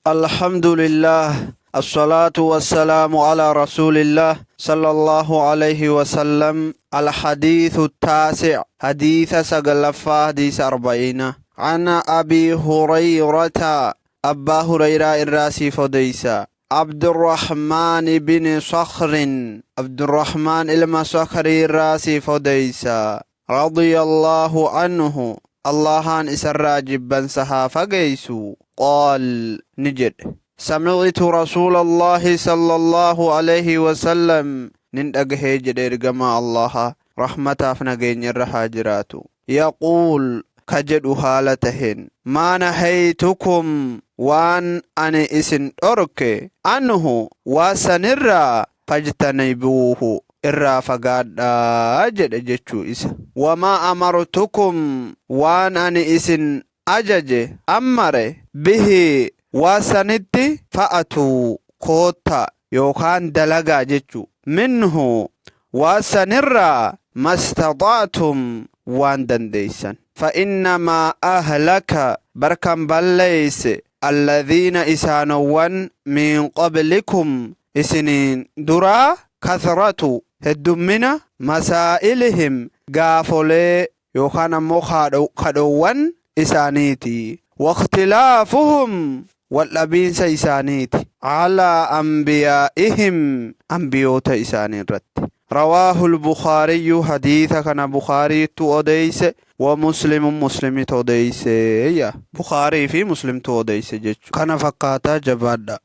الحمد لله الصلاة والسلام على رسول الله صلى الله عليه وسلم الحديث التاسع حديث سقلفا حديث أربعين عن أبي هريرة أبا هريرة الراسي فديسا عبد الرحمن بن صخر عبد الرحمن إلما صخر الراسي فديسا رضي الله عنه Allahaan isarraa jibbansa haa fageeysu qaal ni jedhe Samicitu Rasuulallaahi sallallaahu aleyhi wasallam nin dhagahee jedhe ergamaa Allaaha rahmataaf nageenya irra haa jiraatu yaquul ka jedhu haala taheen maa nahaytukum waan ani isin dhorke anhu waa sanirraa fajtanibuuhu irraa fagaadhaa jedhe jechuu isa. Wamaa amartukum waan ani isin ajaje, ammare, bihi waa sanitti fa'atuu koottaa yookaan dalagaa jechuu minhu waa sanirraa mastaxa'tum waan dandeeysan. Fa'innamaa ahlaka bar kan balleeyse alladhiina isaanowwan min qablikum isiniin duraa kathratu heddummina masaa'ilihim gaafolee yookaan ammoo kadhoowwan isaaniiti. Wakhtilaafuhum waldhabiinsa isaaniiti. Alaa anbiyaa'ihim anbiyoota isaanii irratti. Rawaahul Bukhaariyyu hadiisa kana Bukhaariittu odeeyse wa Muslimun Muslimitu odeeyse. Bukhaarii fi Muslimtu odeeyse jechuudha. Kana fakkaataa jabaadha.